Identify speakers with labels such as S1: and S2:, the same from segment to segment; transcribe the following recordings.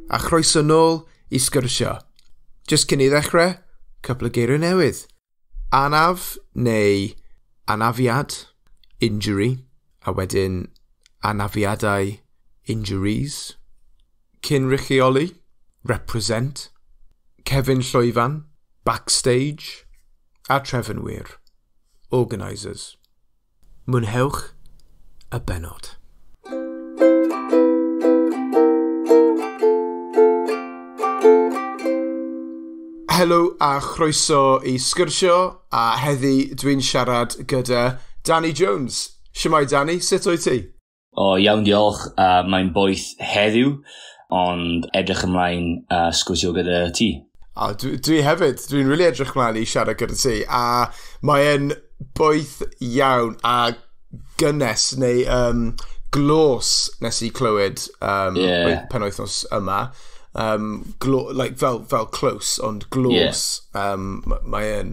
S1: A chroeso nôl i sgwrsio. Just cyn i ddechrau, cwpl o geiriau newydd. Anaf neu anafiad, injury, a wedyn anafiadau, injuries. Cynrychioli, represent. Cefn llwyfan, backstage, a trefnwyr, organisers. Mwynhewch y bennod. Helo a chroeso i sgwrsio, a heddi dwi'n siarad gyda Danny Jones. Shwmae Danny, sut wyt ti?
S2: O, iawn diolch. Mae'n boeth heddiw, ond edrych ymlaen sgwrsio gyda ti.
S1: A dwi hefyd, dwi'n really edrych ymlaen i siarad gyda ti, a mae'n boeth iawn a gynnes neu glos nes i clywed penwythnos yma. Like, fel close, ond glos. Yeah. Mae.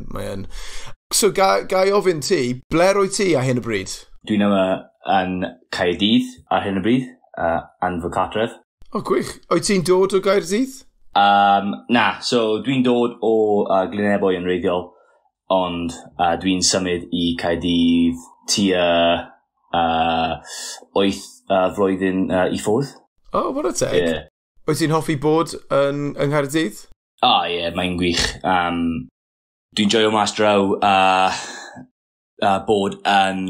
S1: So, ga i ofyn ti, ble rwyt ti ar hyn o bryd?
S2: Dwi'n yma yn Caerdydd ar hyn o bryd, yn fy cartref.
S1: O, gwych. Wyt ti'n dod o Gaerdydd?
S2: Na, so dwi'n dod o Glynebwy yn wreiddiol, ond dwi'n symud i Caerdydd tua 8 flwyddyn i ffwrdd.
S1: Oh, what a teg. Yeah. Wyt ti'n hoffi bod yng Nghaerdydd?
S2: O, ie, yeah, mae'n gwych. Dwi'n joio mas draw bod yn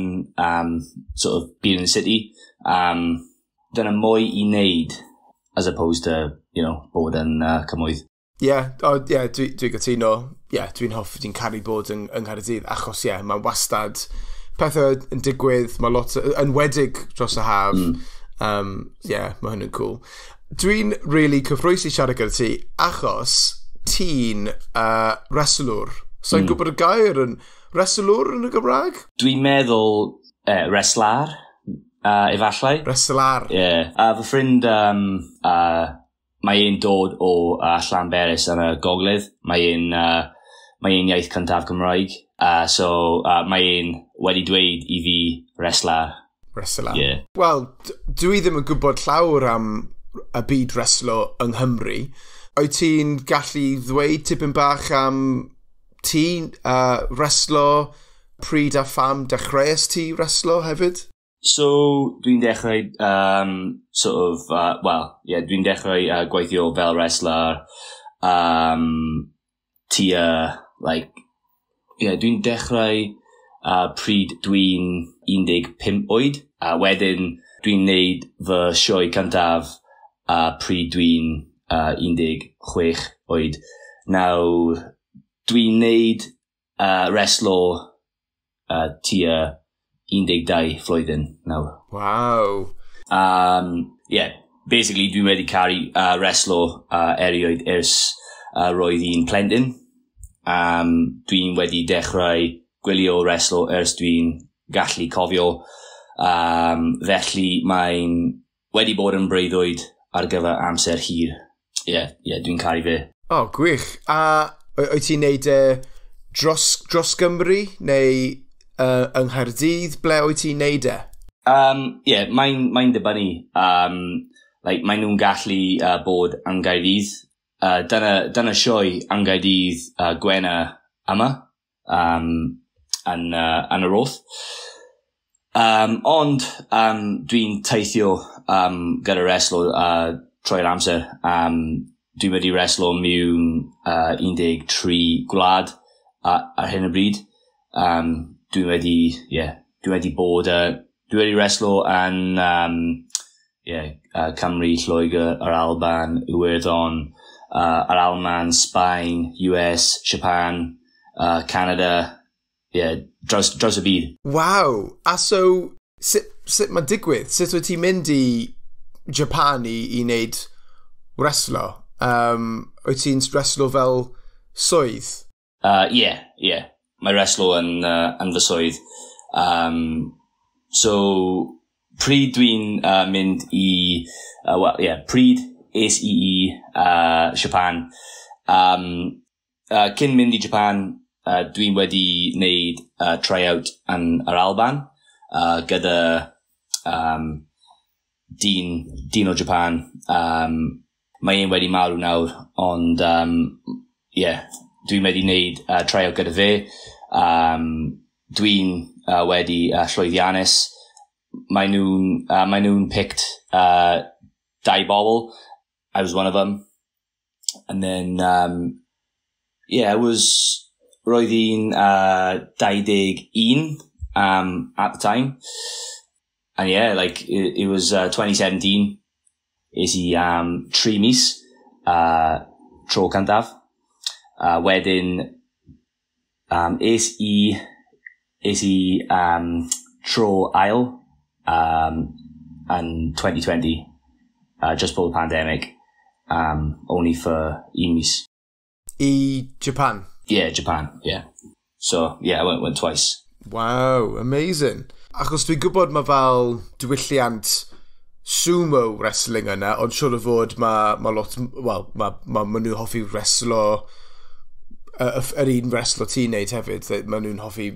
S2: sort of being in the city. Dyna mwy i wneud as opposed to, bod yn cymoedd.
S1: Ie, yeah, oh, yeah, dwi gytuno. Ie, yeah, dwi'n hoffi, dwi'n caru bod yng Nghaerdydd, achos ie, yeah, mae wastad pethau yn digwydd, mae lot, enwedig dros y haf. Yeah, mae hwn yn cool. Dwi'n really cyffrous i siarad gyda ti, achos ti'n wrestlwr. So i'n gwybod y gair yn wrestlwr yn y Gymraeg?
S2: Dwi'n meddwl wrestler, efallai.
S1: Wrestler.
S2: Ie. Yeah. Fy ffrind, mae e'n dod o Llanberis yn y Gogledd. Mae e'n iaith cyntaf Cymraeg. So mae e'n wedi dweud i fi wrestler.
S1: Wrestler.
S2: Yeah.
S1: Wel, dwi ddim yn gwybod llawer am y byd wrestlo yng Nghymru. Wyt ti'n gallu ddweud tipyn bach am ti wrestlo, pryd a pham dechreuais ti wrestlo hefyd?
S2: So, dwi'n dechrau dwi'n dechrau gweithio fel wrestler tua, like, yeah, dwi'n dechrau pryd dwi'n 15 oed, a wedyn dwi'n neud fy sioe cyntaf pryd dwi'n 16 oed. Nawr, dwi'n neud wrestlo tua 12 flwyddyn nawr.
S1: Wow.
S2: Yeah, basically dwi'n wedi caru wrestlo erioed ers roedd i'n plentyn. Dwi'n wedi dechrau gwylio wrestlo ers dwi'n gallu cofio. Felly mae'n wedi bod yn breuddwyd ar gyfer amser hir. Ie, yeah, dwi'n caru fe.
S1: O, oh, gwych. A wyt ti'n neud dros Gymru neu yng Nghaerdydd? Ble wyt ti'n neud e?
S2: Yeah, mae'n dibynnu. Like, mae nhw'n gallu bod yng Nghaerdydd. Dyna sioe yng Nghaerdydd Gwener yma yn y Roth. Ond dwi'n teithio gyda wrestlo trwy'r amser. Dwi'n wedi wrestlo mewn 13 gwlad ar hyn o bryd. Dwi'n wedi bod, dwi wedi wrestlo yn Cymru, Lloegr, yr Alban, Iwerddon, yr Almaen, Sbaen, US, Japan, Canada, yeah, dros y byd.
S1: Waw! A so, sut mae'n digwydd? Sut wyt ti'n mynd i Japan i wneud wrestlo? Wyt ti'n wrestlo fel swydd?
S2: Yeah. Mae wrestlo yn fy swydd. So, pryd dwi'n mynd i... pryd es i Japan. Cyn mynd i Japan, dwi'n wedi wneud tryout yn yr Alban gyda dyn o Japan. Mae un wedi marw nawr, ond yeah, dwi'n wedi wneud trial gyda fe. Dwi'n wedi llwyddiannus. Mae nhw'n picked dau bobl. I was one of them. And then, yeah, I was, roedd hi'n 21 at the time. And yeah, like, it was 2017. Es i 3 mis tro cyntaf. Wedyn, es i tro ail yn 2020, just before the pandemic, only for un mis.
S1: I Japan?
S2: Yeah, Japan, yeah. So, yeah, I went twice.
S1: Wow, amazing. Achos dwi'n gwybod mae fel diwylliant sumo wrestling yna, ond siŵr o fod mae lot, wel, ma nhw'n hoffi wrestlo, yr un wrestlo ti'n neud hefyd, mae nhw'n hoffi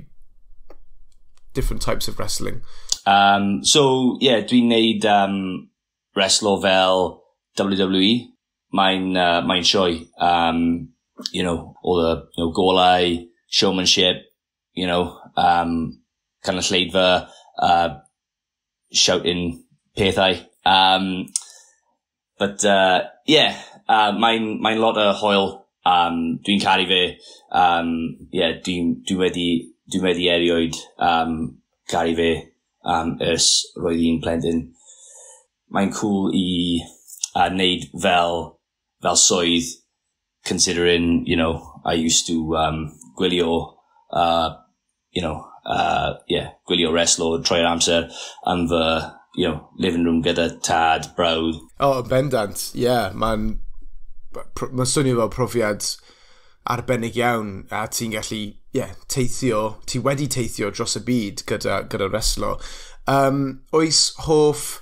S1: different types of wrestling.
S2: So, yeah, dwi'n neud wrestlo fel WWE. Mae'n sioe. All the golau, showmanship, cynulleidfa, shouting pethau. But yeah, mae'n lot o hwyl. Dwi'n caru fe. Yeah, dwi wedi erioed caru fe ers roedd i'n plentyn. Mae'n cool i wneud fel swydd, considering, I used to gwylio, yeah, gwylio wrestlo trwy'r amser yn fy, living room gyda tad, brawd.
S1: Oh, bendant, yeah, mae'n swnio fel profiad arbennig iawn a ti'n gallu, yeah, teithio, ti wedi teithio dros y byd gyda wrestlo. Oes hoff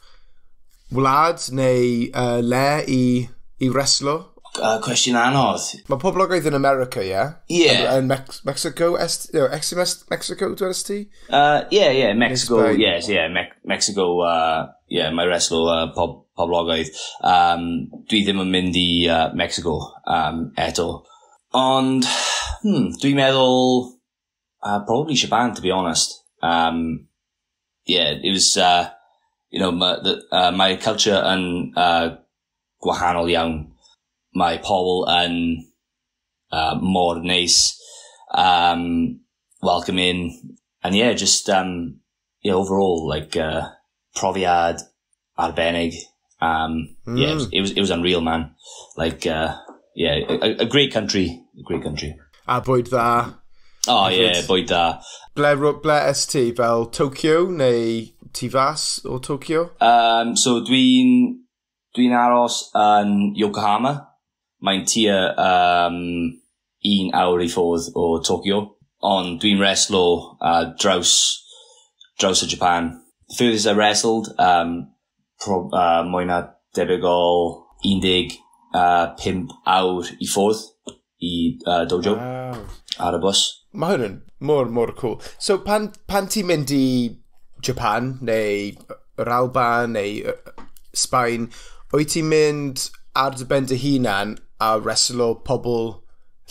S1: wlad neu le i wrestlo?
S2: Cwestiwn anodd.
S1: Mae poblogaidd yn America, ie? Yeah?
S2: Yeah.
S1: Yn Mexico, est, no, ex Mexico, dwedais ti?
S2: Yeah, Mexico, yes, yeah, Me Mexico, yeah, mae wrestlo poblogaidd. Dwi ddim yn mynd i Mexico eto. Ond, dwi'n meddwl, probably Japan, to be honest. Yeah, it was, my culture yn gwahanol iawn. Mae pobl yn mor neis, welcoming, and yeah, just, yeah, overall, like, profiad arbennig. Yeah, it was unreal, man. Like, yeah, a great country, a great country.
S1: A bwyd dda.
S2: Oh, yeah, bwyd dda.
S1: Ble es ti, fel Tokyo neu tu fas o Tokyo?
S2: So dwi'n aros yn Yokohama. Mae'n tua un awr i ffwrdd o Tokyo. Ond dwi'n wrestlo draws y Japan. The furthest I wrestled, mwy na debygol 15 awr i ffwrdd i dojo ar y bws.
S1: Mae hwn yn mor, mor cool. So, pan ti'n mynd i Japan, neu yr Alban, neu Sbaen, wyt ti'n mynd ar dy ben dy hunan a wrestlo pobl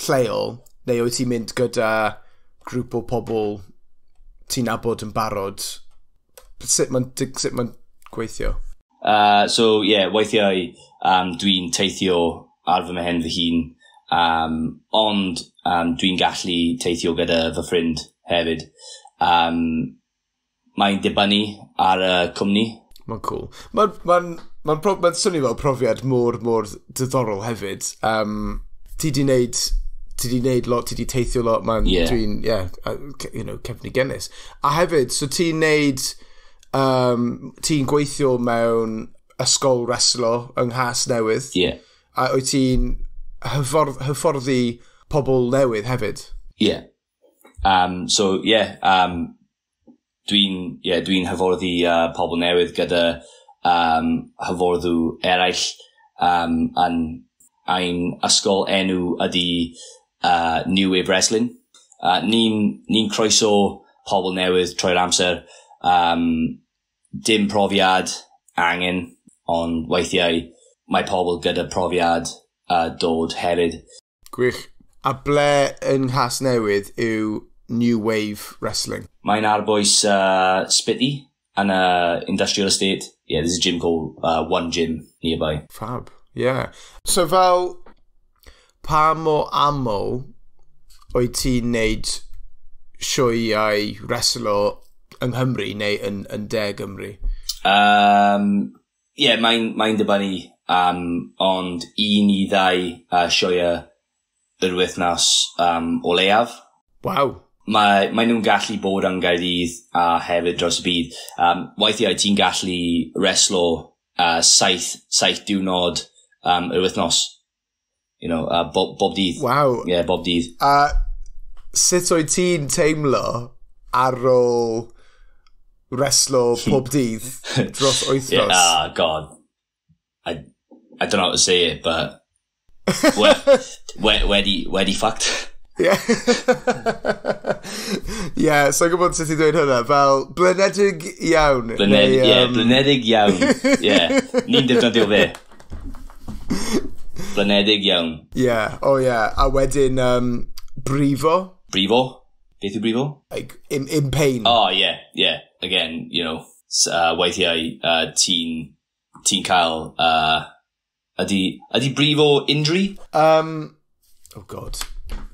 S1: lleol, neu wyt ti'n mynd gyda grŵp o pobl ti'n nabod yn barod? Sut mae'n gweithio?
S2: So, yeah, weithiau dwi'n teithio ar fy mhen fy hun, ond dwi'n gallu teithio gyda fy ffrind hefyd. Mae'n dibynnu ar y cwmni.
S1: Mae'n cool. Mae'n swnio fel profiad mor, mor diddorol hefyd. Ti di neud lot, ti di teithio lot, mae'n, dwi'n, yeah, cefnogi. A hefyd, so ti'n gweithio mewn ysgol wrestlo yng Nghasnewydd.
S2: Yeah.
S1: A wyt ti'n hyfforddi pobl newydd hefyd?
S2: Yeah. So, yeah, yeah, dwi'n hyfforddi pobl newydd gyda hyfforddw eraill yn ein ysgol enw ydy New Wave Wrestling. Ni'n croeso pobl newydd trwy'r amser. Dim profiad angen, ond weithiau Mae pobl gyda profiad dod hefyd.
S1: Gwych. A ble yn Nghasnewydd yw New Wave Wrestling?
S2: Mae'n ar bwys Spitty yn y industrial estate. Yeah, there's a gym called One Gym nearby.
S1: Fab, yeah. So fel, pa mor aml wyt ti'n neud sioeau wrestlo yng Nghymru neu yn De Gymru?
S2: Yeah, mae'n dibynnu, ond 1 i 2 sioeau yr wythnos o leiaf.
S1: Waw.
S2: Mae nhw'n gallu bod yn Gaerdydd a hefyd dros y byd. Weithiau ti'n gallu reslo 7 diwrnod yr wythnos. Bob dydd.
S1: Waw.
S2: Yeah, bob dydd.
S1: A sut wyt ti'n teimlo ar ôl reslo pob dydd dros wythnos?
S2: Yeah, oh, God. I don't know how to say it, but wedi fucked.
S1: Yeah, so gwybod sut i dweud hwnna, fel blinedig iawn.
S2: Neu, yeah, blinedig iawn. Yeah, ni'n defnyddio fe. Blinedig iawn.
S1: Yeah, oh yeah. A wedyn, brifo.
S2: Brifo? Beth yw brifo?
S1: Like, in pain.
S2: Oh, yeah. Again, weithiau ti'n cael... Ydy brifo injury?
S1: Oh God.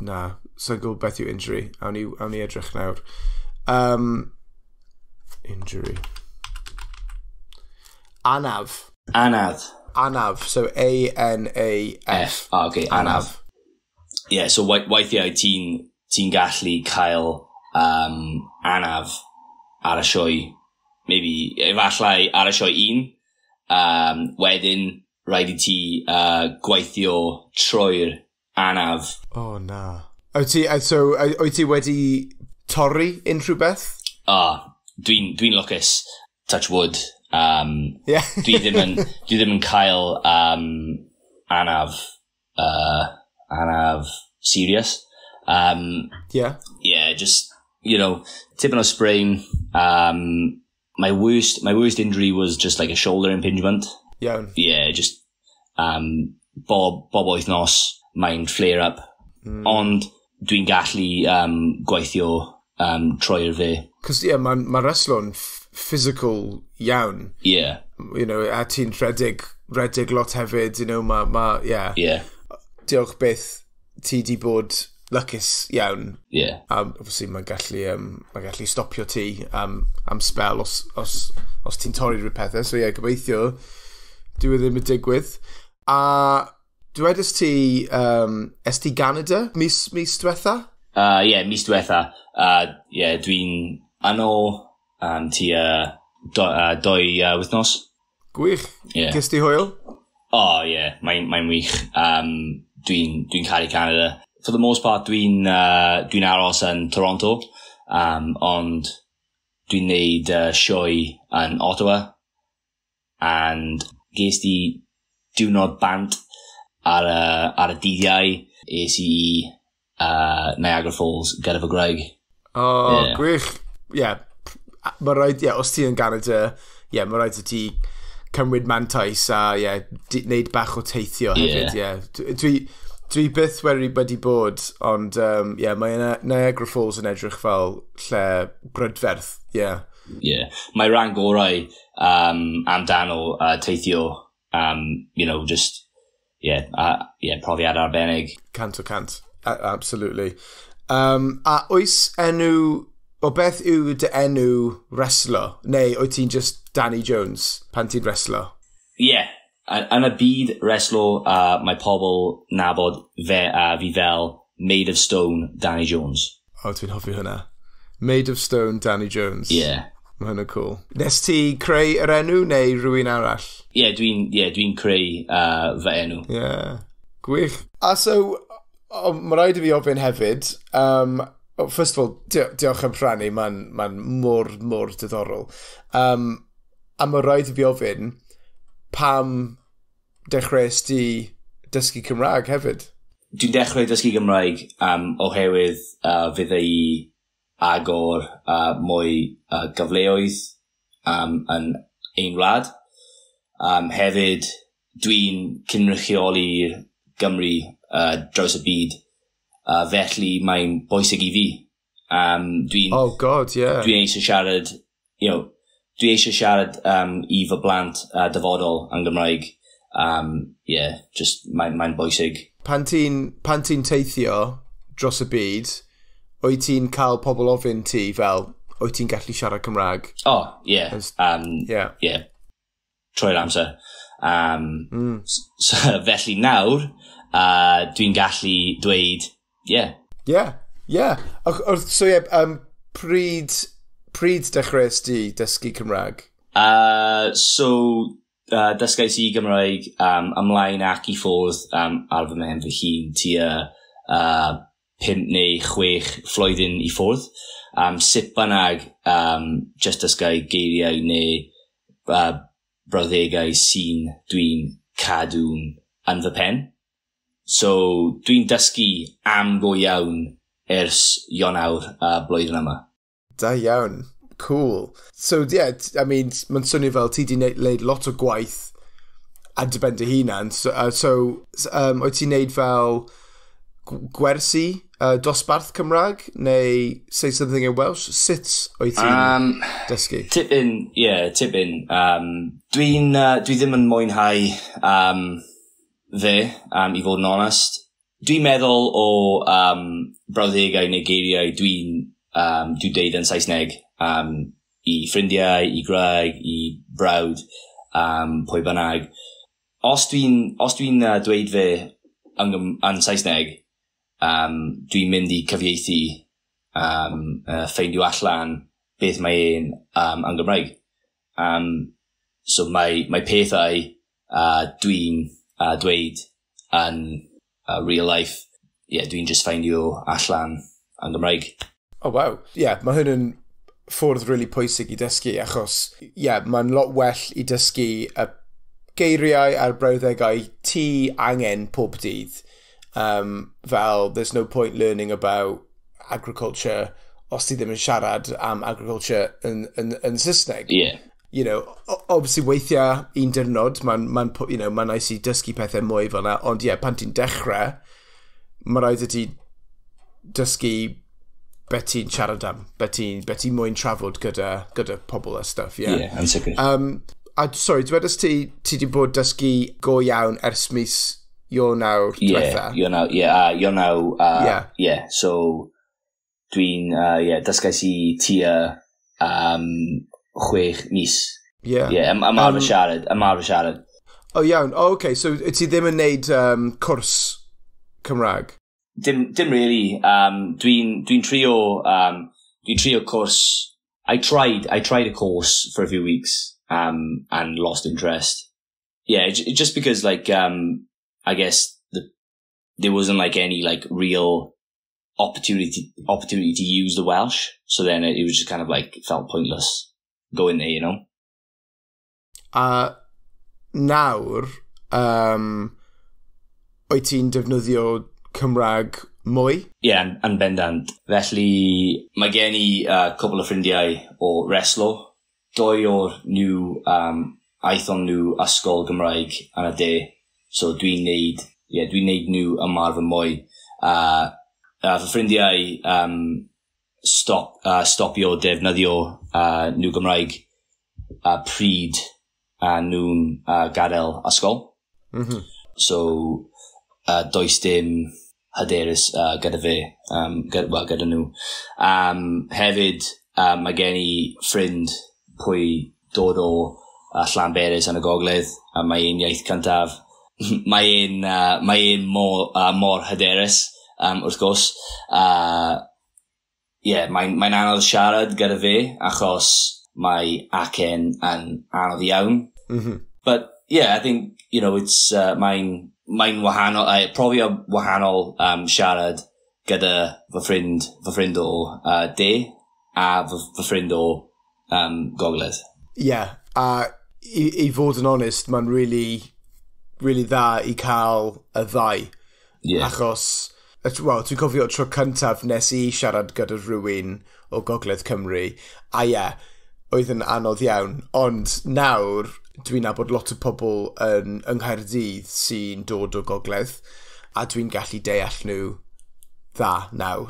S1: Na, so'n gwybod beth yw injury. Awn ni edrych nawr. Injury. Anaf.
S2: Anaf.
S1: Anaf. So A-N-A-F.
S2: F. Ah, okay, anaf. Yeah, so weithiau ti gallu cael anaf ar y sioe. Maybe, efallai ar y sioe un. Wedyn, rhaid i ti gweithio trwy'r anaf.
S1: Oh, na. Wyt ti, so, wyt ti wedi torri unrhyw beth?
S2: Ah, dwi'n lwcus. Touch wood. Dwi ddim yn cael anaf serious. Yeah, just, tipyn o sprain. My worst injury was just like a shoulder impingement.
S1: Iawn.
S2: Yeah, just bob wythnos mae'n flare up. Ond dwi'n gallu gweithio trwy'r fe.
S1: Cos, yeah, mae'n ma wrestlo'n physical iawn. A ti'n rhedeg lot hefyd, ma, yeah. Diolch byth, ti di bod lwcus iawn. Obviously, mae'n gallu stopio ti am spell os ti'n torri rhyw pethau. So, yeah, gobeithio, dyw e ddim yn digwydd. A dwedais ti, es ti Canada mis diwetha?
S2: Yeah, mis diwetha. Yeah, dwi'n yno tua 2 wythnos.
S1: Gwych.
S2: Yeah.
S1: Ges ti hwyl?
S2: Oh, yeah, mae'n wych. Dwi'n caru Canada. For the most part, dwi aros yn Toronto, ond dwi'n neud sioe yn Ottawa, and ges di diwrnod bant ar y dyddiau, es i Niagara Falls gyda fy gwraig.
S1: Oh, yeah. Gwych. Yeah, mae rhaid, yeah, os ti yn Canada, yeah, mae rhaid i ti cymryd mantais a yeah, neud bach o teithio hefyd. Yeah. Dwi byth wedi bod, ond yeah, mae Niagara Falls yn edrych fel lle brydferth. Yeah.
S2: Yeah. Mae rhan gorau amdano teithio, just, yeah, yeah, profiad arbennig.
S1: 100%. Absolutely. A oes enw, o beth yw dy enw wrestler? Neu wyt ti'n just Danny Jones pan ti'n wrestler?
S2: Yeah. Yn y byd wrestlo, mae pobl nabod fi fel Made of Stone Danny Jones.
S1: O, oh, dwi'n hoffi hwnna. Made of Stone Danny Jones.
S2: Yeah.
S1: Mae hwnna cool. Nes ti creu yr enw neu rhywun arall?
S2: Yeah, dwi'n yeah, dwi creu fy enw.
S1: Yeah. Gwych. A so, oh, mae rhaid i fi ofyn hefyd, oh, first of all, diolch am rhannu, mae'n ma mor, mor diddorol. A mae rhaid i fi ofyn, pam dechreuais ti dysgu Cymraeg hefyd?
S2: Dwi'n dechrau dysgu Gymraeg oherwydd fydda i agor mwy gyfleoedd yn ein wlad. Hefyd, Dwi'n cynrychioli'r Gymru draws y byd. Felly mae'n bwysig i fi. Dwi'n
S1: Oh God, yeah.
S2: Dwi'n eisiau siarad, dwi eisiau siarad i fy blant dyfodol yn Gymraeg. Yeah, just mae'n bwysig.
S1: Pan ti teithio dros y byd, wyt ti'n cael pobl ofyn ti fel, wyt ti'n gallu siarad Cymraeg?
S2: Oh, yeah. Yeah. Trwy'r amser. So, felly nawr, dwi'n gallu dweud, yeah.
S1: Yeah. So yeah, pryd dechreuais ti dysgu Cymraeg?
S2: So, dysgais i Gymraeg ymlaen ac i ffwrdd ar fy mhen fy hun tua 5 neu 6 flwyddyn i ffwrdd. Sut bynnag, just dysgau geiriau neu brawddegau sy'n dwi'n cadw'n yn fy pen. So, dwi'n dysgu am go iawn ers Ionawr blwyddyn yma.
S1: Da iawn. Cool. So, yeah, I mean, mae'n swnio fel ti di neud lot o gwaith ar dy ben dy hunan. So, wyt ti'n neud fel gwersi dosbarth Cymraeg neu say something in Welsh? Sut wyt ti'n dysgu?
S2: Tipyn, yeah, tipyn. Dwi ddim yn mwynhau fe, i fod yn onest. Dwi'n meddwl o brawddegau neu geiriau dwi'n deud yn Saesneg i ffrindiau, i gwraig, i brawd, pwy bynnag. Os dwi'n dweud fe yn Saesneg, dwi'n mynd i cyfieithu, ffeindio allan beth mae e'n yn Gymraeg. So mae pethau dwi'n dweud yn real life, yeah, dwi'n just ffeindio allan yn Gymraeg.
S1: Oh, wow. Yeah, mae hwn yn ffordd really pwysig i dysgu, achos, yeah, mae'n lot well i dysgu y geiriau a'r brawddegau ti angen pob dydd. Fel, there's no point learning about agriculture os ti ddim yn siarad am agriculture yn Saesneg. Obviously weithiau un diwrnod, mae'n ma ma nice i dysgu pethau mwy fel yna, ond ie, yeah, pan ti'n dechrau, mae rhaid i ti dysgu be ti'n siarad am, be ti moyn trafod gyda pobl a stuff, yeah.
S2: Yeah, yn sicr.
S1: A sorry, dwedais ti, ti di bod dysgu go iawn ers mis Ionawr diwetha?
S2: Yeah, Ionawr, yeah, Ionawr, yeah, so dwi'n, yeah, dysgais i tua 6 mis. Yeah, ymarfer siarad, ymarfer siarad.
S1: Oh, iawn. Oh, okay, so ti ddim yn neud cwrs Cymraeg?
S2: Dim really. Dwi'n trio cwrs. I tried a course for a few weeks, and lost interest. Yeah, just because like, I guess there wasn't like any like real opportunity to use the Welsh. So then it was just kind of like felt pointless going there.
S1: A nawr, wyt ti'n defnyddio Cymraeg mwy?
S2: Ie, yeah, yn bendant. Felly, mae gen i cwpl o ffrindiau o reslo. Doi o'r nhw, aethon nhw ysgol Gymraeg yn y de. So dwi'n neud, yeah, dwi'n neud nhw ymarfer mwy. Fy ffrindiau stopio defnyddio nhw Gymraeg pryd nhw'n gadael ysgol. So, does dim hyderus gyda fe, well, gyda nhw. Hefyd, mae gen i ffrind pwy dod o Llanberis yn y gogledd, a mae e'n iaith cyntaf. Mae e'n mor hyderus, wrth gwrs. Yeah, mae'n anodd siarad gyda fe, achos mae acen yn anodd iawn. But yeah, I think, it's, mae'n wahanol, profiad wahanol siarad gyda fy ffrind o de a fy ffrind o gogledd.
S1: Yeah, a i fod yn onest, mae'n really, really dda i cael y ddau. Achos, wel, dwi'n cofio tro cyntaf nes i siarad gyda rhywun o Gogledd Cymru, a ie, yeah, oedd yn anodd iawn. Ond nawr, Dwi'n nabod lot o pobl yng Nghaerdydd sy'n dod o gogledd, a dwi'n gallu deall nhw dda nawr.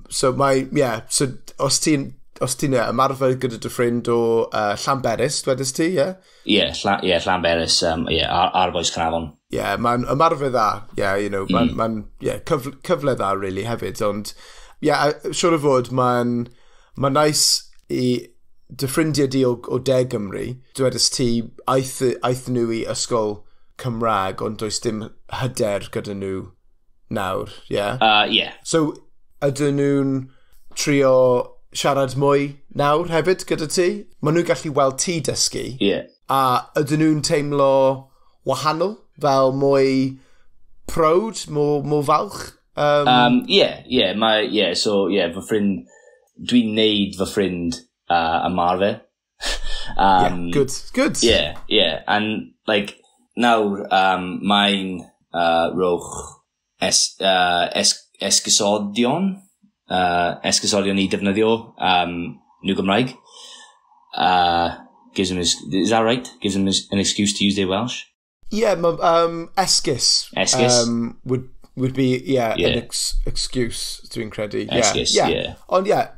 S1: So mae, yeah, so os ti'n ymarfer gyda dy ffrind o Llanberis, dwedais ti, ie? Yeah?
S2: Ie, yeah, Llanberis, yeah, ar bwys Caernarfon.
S1: Ie, yeah, mae'n ymarfer dda, yeah, mae'n ma yeah, cyfle dda, really, hefyd, ond, ie, yeah, siwr o fod, mae'n ma nice i dy ffrindiau di o De Gymru, dwedais ti, aeth nhw i ysgol Cymraeg, ond does dim hyder gyda nhw nawr, ie? Yeah?
S2: Yeah.
S1: So, ydyn nhw'n trio siarad mwy nawr hefyd gyda ti? Maen nhw'n gallu weld ti dysgu.
S2: Yeah.
S1: A ydyn nhw'n teimlo wahanol? Fel mwy proud, mwy falch?
S2: Yeah, yeah, so, yeah, fy ffrind, dwi'n neud fy ffrind ymarfer.
S1: Yeah, good, good.
S2: Yeah, and, like, nawr, mae'n rhowch esgusodion i defnyddio nhw Gymraeg. Gives them, is that right? Gives them an excuse to use their Welsh?
S1: Yeah, esgus.
S2: Esgus.
S1: Would be, yeah, an excuse, dwi'n credu.
S2: Esgus, yeah.
S1: Ond yeah,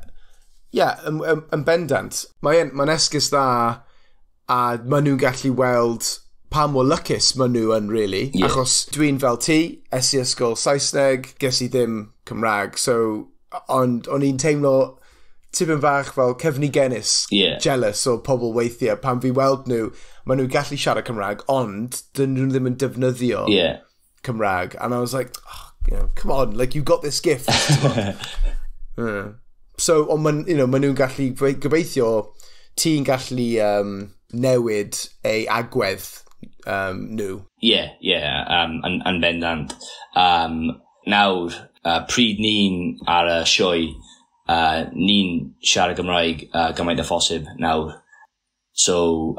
S1: yn bendant. Mae'n ma esgus dda a maen nhw'n gallu weld pa mor lwcus maen nhw yn, really. Achos dwi'n fel ti, es i ysgol Saesneg, ges i ddim Cymraeg, so, ond o'n i'n teimlo tipyn bach fel cenfigennus, jealous o pobl weithiau, pan fi weld nhw, maen nhw'n gallu siarad Cymraeg, ond dyn nhw ddim yn defnyddio Cymraeg. And I was like, oh, come on, like, you got this gift. Yeah. So, ond maen, maen nhw'n gallu, gobeithio, ti'n gallu newid ei agwedd nhw.
S2: Yeah, yn bendant. Nawr, pryd ni'n ar y sioe, ni'n siarad Gymraeg gymaint o phosib nawr. So,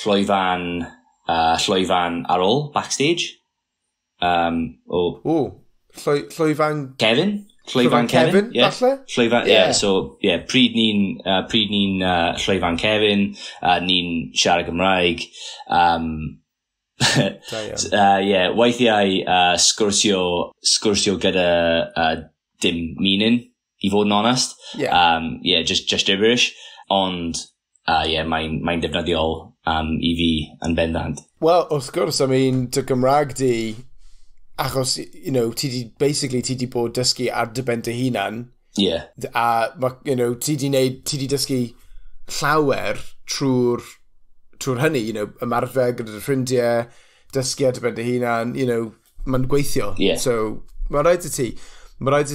S2: llwyfan ar ôl, backstage. O,
S1: O, llwyfan
S2: Kevin?
S1: Llwyfan Kevin,
S2: yeah.
S1: Falle?
S2: Llwyfan, yeah. So, yeah, pryd ni'n llwyfan Kevin, ni'n siarad Gymraeg.
S1: Da iawn.
S2: Yeah, weithiau sgwrsio gyda dim meaning, i fod yn onest. Yeah, just gibberish. Ond, yeah, mae'n defnyddiol i fi yn bendant.
S1: Wel, wrth gwrs, I mean, dy Gymraeg di, achos, ti di, basically, ti di bod dysgu ar dy ben dy hunan, a, ti di dysgu llawer trwy'r hynny, ymarfer gyda dy ffrindiau, dysgu ar dy ben dy hunan, mae'n gweithio. So, mae rhaid i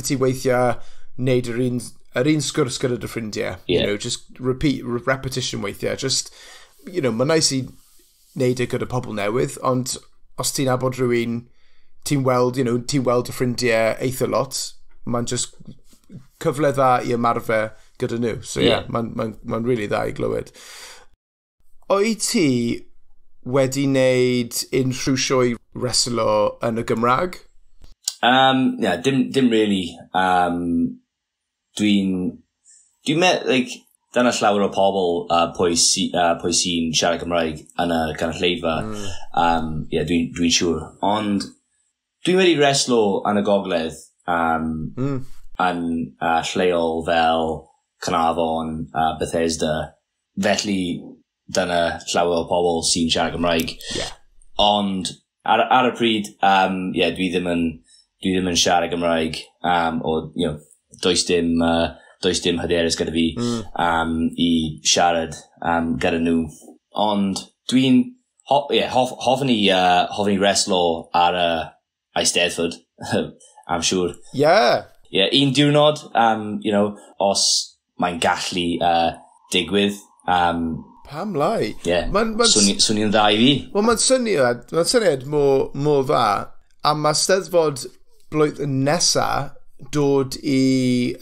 S1: ti weithio wneud yr un sgwrs gyda dy ffrindiau. Just repeat, repetition weithiau. Just, mae'n nice i wneud e gyda pobl newydd, ond os ti'n nabod rhywun, ti'n weld dy ffrindiau eitha lot, mae'n just cyfle dda i ymarfer gyda nhw. So yeah, mae'n ma really dda i glywed. O'i ti wedi wneud unrhyw sioe reslo yn y Gymraeg?
S2: Yeah, dim really. Dwi'n like, dyna llawer o pobl pwy sy'n siarad Cymraeg yn y gynulleidfa. Yeah, dwi siŵr. Ond dwi wedi reslo yn y gogledd yn lleol fel Caernarfon, Bethesda. Felly, dyna llawer o pobl sy'n siarad Cymraeg. Ond ar y pryd, yeah, dwi ddim yn siarad Gymraeg, o, does dim hyderus gyda fi i siarad gyda nhw. Ond dwi'n, yeah, hoffwn i reslo ar y Eisteddfod, I'm sure. Yeah, un diwrnod, os mae'n gallu digwydd,
S1: Pam lai?
S2: Yeah, swnio'n dda i fi.
S1: Wel, mae'n syniad mor dda. A mae Steddfod blwyddyn nesa dod i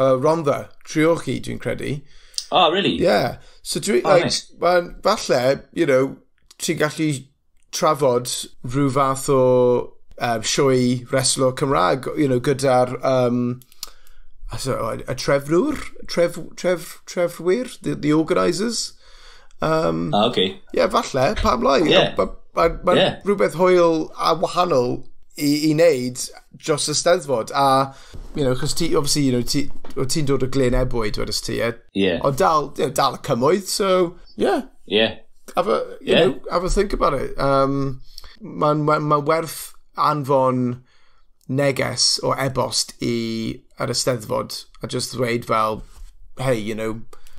S1: Rhondda, Treorci, dwi'n credu.
S2: Oh, really?
S1: Yeah. So dwi,
S2: Oh,
S1: like,
S2: nice.
S1: Ma'n, falle, ti'n gallu trafod rhyw fath o sioe reslo Cymraeg, gyda'r so, y trefnwyr, trefwyr, the organisers.
S2: Ah, okay.
S1: Yeah, falle, pam lai. Ma rhywbeth hwyl a wahanol i wneud dros y Steddfod. A, chos ti, obviously, ti'n dod o Glyn Ebwy, dwedais ti, e?
S2: Yeah.
S1: Ond dal, dal y cymoedd, so, yeah. Have a, you know, have a think about it. Mae'n ma werth anfon neges o e-bost i yr Eisteddfod a just ddweud fel, "Hey,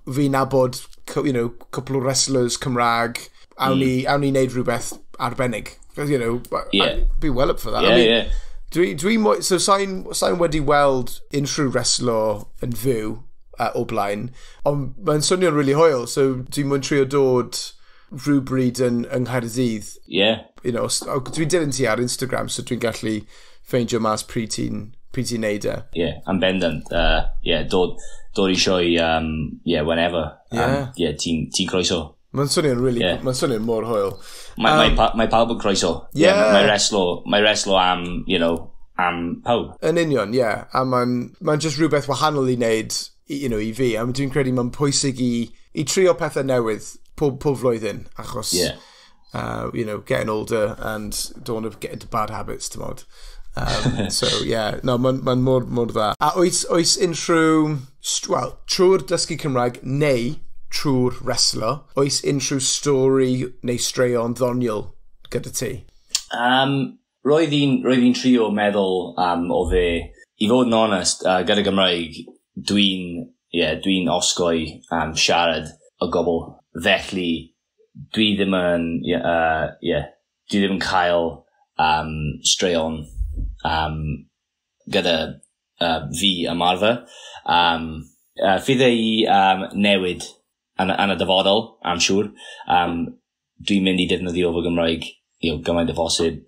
S1: fi nabod, couple o wrestlers Cymraeg, awn ni wneud rhywbeth arbennig." I'd be well up for that. I mean, so sa'n wedi weld unrhyw wrestler yn fyw o blaen, ond mae'n swnio'n really hwyl, so dwi'n mwyn trio dod rhywbryd yng Nghaerdydd. Dwi'n dilyn ti ar Instagram, so dwi'n gallu ffeindio mas pryd ti'n neud e.
S2: Yeah, am bendant. Yeah, dod i sioe, yeah, whenever. Yeah, ti'n croeso.
S1: Mae'n swnio'n really, mae'n swnio'n mor hwyl.
S2: Mae pawb yn croeso. Mae wrestlo am pawb.
S1: Yn union, ie. Yeah. A mae'n just rhywbeth wahanol i wneud, i fi. A dwi'n credu mae'n pwysig i trio pethau newydd pob flwyddyn, achos, getting older and don't want to get into bad habits, ti'n. So, yeah, no, mae'n mor dda. A oes unrhyw, well, trwy'r dysgu Cymraeg neu trwy'r wrestlo, oes unrhyw stori neu straeon ddoniol gyda ti?
S2: Roedd hi'n trio meddwl o fe, i fod yn onest, gyda Gymraeg, yeah, dwi'n osgoi siarad o gwbl. Felly, dwi ddim yn, yeah, dwi ddim yn cael straeon gyda fi ymarfer. Fydd ei newid yn y dyfodol, I'm sure. Dwi'n mynd i defnyddio fy Gymraeg gymaint o bosib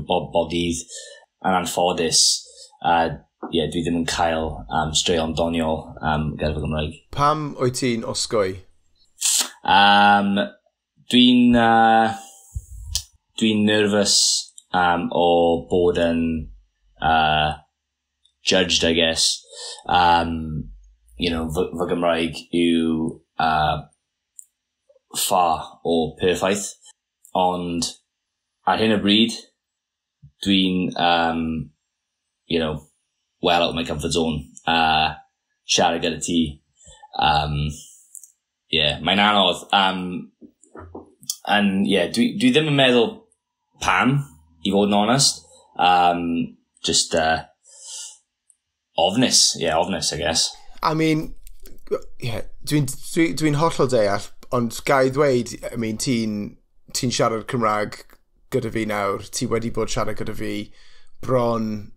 S2: bob dydd. Yn anffodus, yeah, dwi ddim yn cael straeon doniol gyda fy Gymraeg.
S1: Pam wyt ti'n osgoi?
S2: Dwi'n nervous o bod yn judged, I guess. Fy Gymraeg yw far o perffaith. Ond ar hyn o bryd, dwi'n, well out of my comfort zone. Siarad gyda ti. Yeah, mae'n anodd. And yeah, dwi ddim yn meddwl pam, i fod yn onest. Just ofnus. Yeah, ofnus, I guess.
S1: I mean, yeah, dwi hollol deall, ond ga i ddweud, I mean, ti siarad Cymraeg gyda fi nawr, ti wedi bod siarad gyda fi bron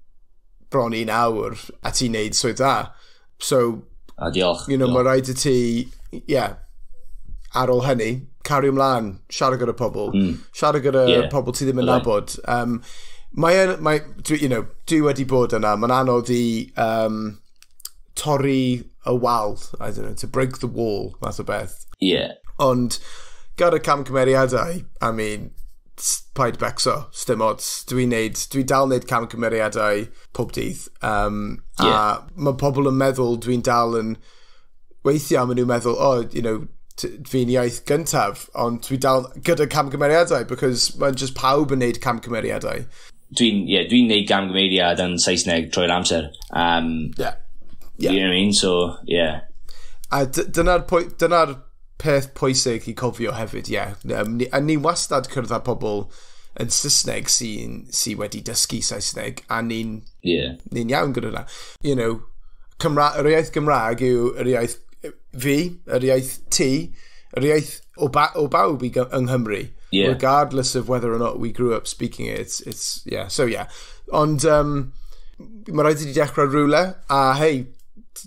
S1: un awr, a ti'n neud swydd dda. So,
S2: A diolch.
S1: Mae rhaid i ti, yeah, ar ôl hynny, cario ymlaen, siarad gyda pobl, siarad gyda pobl ti ddim yn nabod. Mae, dwi, dwi wedi bod yna, mae'n anodd i torri y wal, I don't know, to break the wall, math o beth. Ond gyda camgymeriadau, I mean, paid becso, sdim ots. Dwi dal neud camgymeriadau pob dydd. A mae pobl yn meddwl dwi'n dal yn, weithiau maen nhw'n meddwl, "Oh, fi'n iaith gyntaf," ond dwi dal gyda camgymeriadau, because mae'n just pawb yn neud camgymeriadau.
S2: Dwi'n yeah, dwi neud gamgymeriad yn Saesneg trwy'r amser. You know what I mean? So, yeah.
S1: A dyna'r peth pwysig i cofio hefyd, ie. Yeah. A ni wastad cwrdd â pobl yn Saesneg sy wedi dysgu Saesneg, a ni'n ni iawn gyda hwnna. Yr iaith Gymraeg yw yr iaith fi, yr iaith ti, yr iaith o bawb yng Nghymru. Regardless of whether or not we grew up speaking it, it's yeah, so yeah. Ond mae rhaid i ti dechrau rhywle, a hei,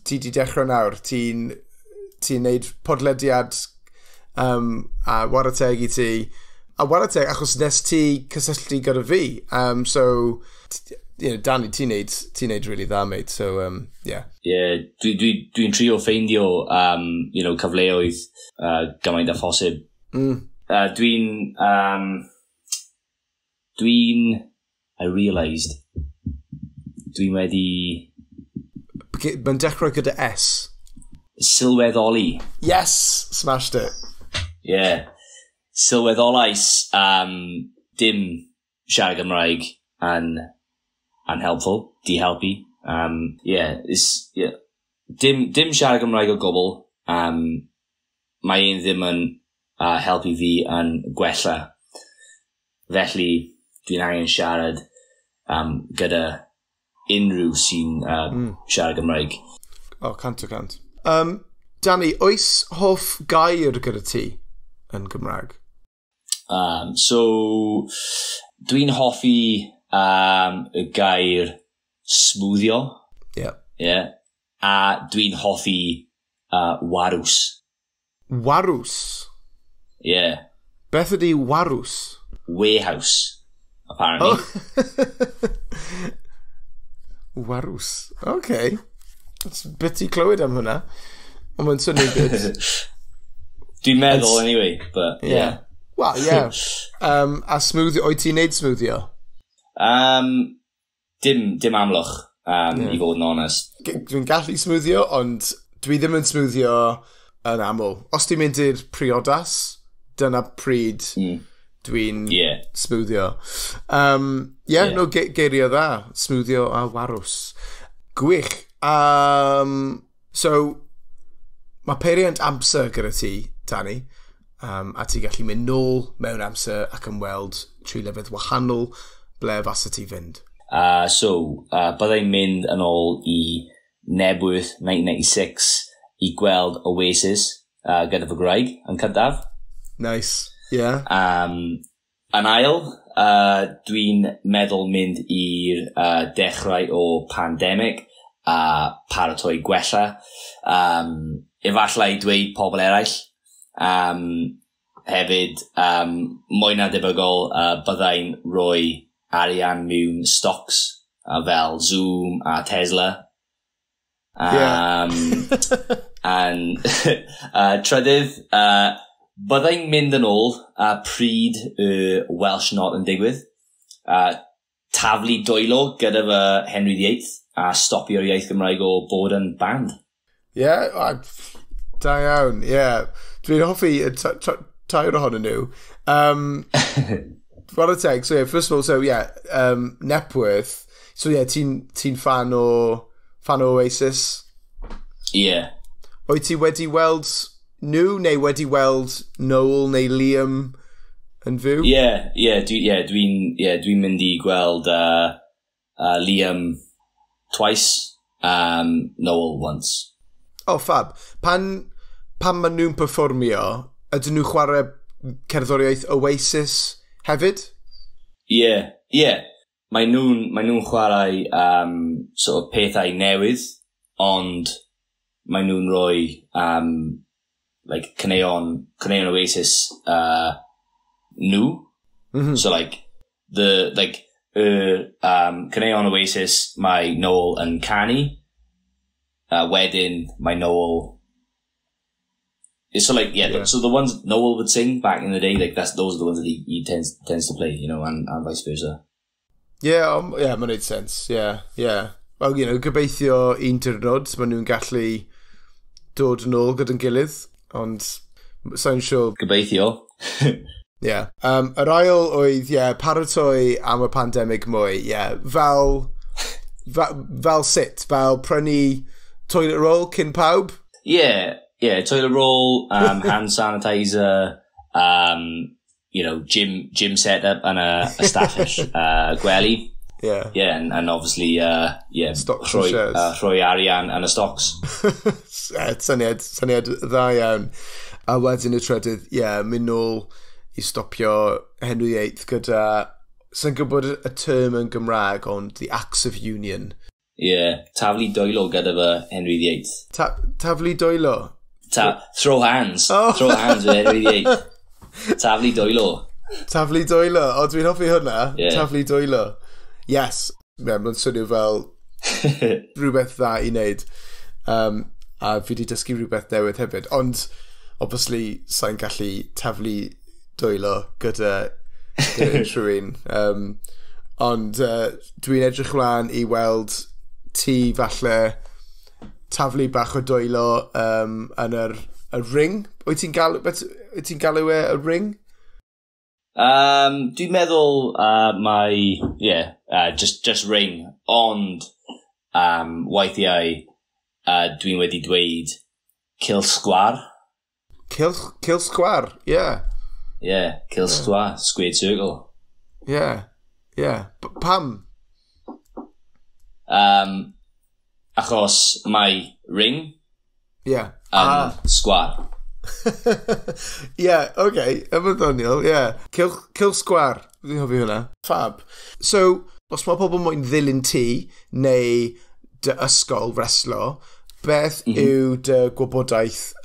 S1: ti di dechrau nawr, ti'n neud podlediad a whare teg i ti. A whare teg, achos nes ti cysylltu gyda fi. So, Danny, ti'n neud really dda, mate. So, yeah.
S2: Yeah, dwi trio ffeindio cyfleoedd gymaint â phosib. I realised, dwi'n wedi.
S1: Mae'n dechrau gyda S.
S2: Sylweddoli.
S1: Yes! Smashed it.
S2: Yeah. Sylweddolais dim siarad Gymraeg yn unhelpful, di helpu. Yeah, it's, yeah. Dim siarad Gymraeg o gwbl. Mae un ddim yn helpu fi yn gwella. Felly, dwi'n angen siarad gyda unrhyw sy'n siarad Gymraeg.
S1: Oh, 100%. Danny, oes hoff gair gyda ti yn Gymraeg?
S2: So, dwi'n hoffi y gair smwddio. Yeah. A dwi'n hoffi warws.
S1: Warws?
S2: Yeah.
S1: Beth ydi warws?
S2: Warehouse, apparently.
S1: Oh. Warws. Okay. It's bit i clywed am hwnna. Ond mae'n swnio'n good.
S2: Dwi'n meddwl anyway, but yeah.
S1: Well, yeah. A smoothie, oed ti'n neud smoothio?
S2: Dim amlwch, i fod yn honest.
S1: Dwi'n gallu smoothio, ond dwi ddim yn smoothio yn aml. Os ti'n mynd i'r priodas, dyna pryd dwi'n smoothio. Yeah, no, geiriau dda. Smoothio a warws. Gwych. So, mae peiriant amser gyda ti, Danny, a ti gallu mynd nôl mewn amser ac ymweld tri lefydd wahanol, ble fasa ti fynd?
S2: So, byddai'n mynd yn ôl i Knebworth 1996 i gweld Oasis gyda fy gwraig yn cyntaf.
S1: Nice, yeah.
S2: Yn ail, dwi'n meddwl mynd i'r dechrau o pandemic a paratoi gwella. Efallai dweud pobl eraill. Hefyd, mwy na debygol, byddai'n rhoi arian mewn stocks fel Zoom a Tesla. And trydydd, byddai'n mynd yn ôl pryd y Welsh Not yn digwydd. Taflu dwylo gyda fy Henry VIII a stopio'r iaith Gymraeg o bod yn banned.
S1: Yeah, da iawn, yeah. Dwi'n hoffi y tair ohonyn nhw. Chwarae teg, so yeah, first of all, so yeah, Knebworth. So yeah, ti'n ti fan o Oasis?
S2: Yeah.
S1: Wyt ti wedi weld nhw neu wedi weld Noel neu Liam yn fyw?
S2: Yeah, dwi mynd i gweld Liam twice, Noel once.
S1: Oh, fab. Pan maen nhw'n perfformio, ydyn nhw'n chwarae cerddoriaeth Oasis hefyd?
S2: Yeah. Mae nhw chwarae sort of pethau newydd, ond mae nhw'n rhoi like, caneuon Oasis nhw. So like, the, like, caneuon Oasis mae Noel yn canu. Wedyn mae Noel. So like, yeah, so the ones Noel would sing back in the day, like those are the ones that he tends to play, and vice versa.
S1: Yeah, mae'n neud sense. Yeah. Well, gobeithio un diwrnod, maen nhw'n gallu dod yn ôl gyda'n gilydd, ond sa'n siŵr.
S2: Gobeithio.
S1: Yeah. Yr ail oedd, yeah, paratoi am y pandemig mwy, yeah, fel sut, fel prynu toilet roll cyn pawb?
S2: Yeah, toilet roll, hand sanitizer, gym setup and a stafell gwely. Yeah, and obviously, yeah,
S1: Stocks
S2: rhoi,
S1: and shares.
S2: Rhoi arian yn y stocks.
S1: Syniad dda iawn. A wedyn y trydydd, yeah, mynd nôl i stopio Henry VIII gyda, sa'n gwybod y term yn Gymraeg, ond the Acts of Union.
S2: Yeah, taflu dwylo gyda fy Henry VIII.
S1: Taflu dwylo?
S2: Throw hands.
S1: Oh.
S2: Throw hands with Henry VIII. Taflu dwylo.
S1: Taflu dwylo. O, dwi'n hoffi hwnna.
S2: Yeah.
S1: Taflu dwylo. Yes. Yeah, mae'n swnio fel rhywbeth dda i wneud. A fi wedi dysgu rhywbeth newydd hefyd. Ond, obviously, sa'n gallu taflu dwylo gyda unrhyw un. Ond dwi'n edrych mlaen i weld ti falle taflu bach o dwylo yn y ring. Wyt ti'n galw, wyt ti'n galw e y ring?
S2: Dwi'n meddwl mae, yeah, just ring, ond weithiau dwi'n wedi dweud cylch sgwar.
S1: Cylch sgwar, yeah.
S2: Yeah, cylch sgwar, squared circle.
S1: Yeah. Pam?
S2: Achos mae ring yn sgwar.
S1: Yeah, okay. Yma ddoniol, yeah. Cylch sgwar. Dwi'n hoffi hwnna. Fab. So, os mae pobl moyn ddilyn ti neu dy ysgol reslo, beth yw dy gwybodaeth,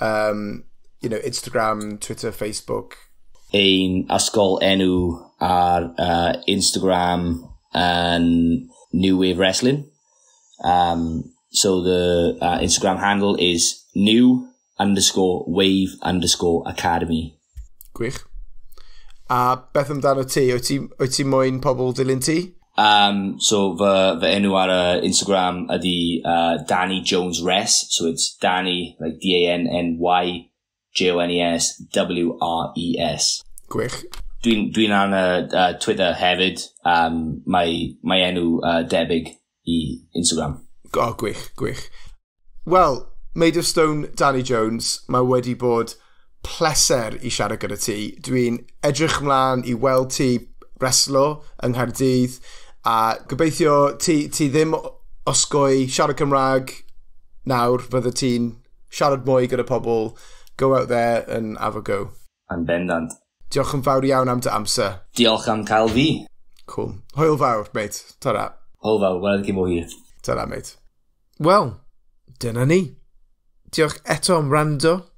S1: Instagram, Twitter, Facebook?
S2: Ein ysgol enw ar Instagram yn New Wave Wrestling. So the Instagram handle is new_wave_academy.
S1: Gwych. A beth amdano ti? Wyt ti moyn pobl dilyn ti?
S2: So fy enw ar Instagram ydy Danny Jones Res. So it's Danny, like Danny, Jones, Wres.
S1: Gwych.
S2: Dwi'n ar Twitter hefyd. Mae enw debyg i Instagram.
S1: Oh, gwych, gwych. Wel, Made of Stone Danny Jones, mae wedi bod pleser i siarad gyda ti. Dwi'n edrych mlaen i weld ti reslo yng Nghaerdydd a gobeithio ti ddim osgoi siarad Cymraeg nawr, fydde ti'n siarad mwy gyda pobl. Go out there and have a go.
S2: Yn bendant.
S1: Diolch yn fawr iawn am dy amser.
S2: Diolch am cael fi.
S1: Cool. Hwyl fawr, mate. Ta-ra.
S2: Hwyl fawr, welai cyn bo hir.
S1: Ta-ra, mate. Wel, dyna ni. Diolch eto am wrando.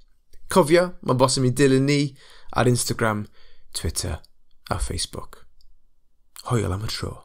S1: Cofio, mae'n bosib i dilyn ni ar Instagram, Twitter a Facebook. Hwyl am y tro.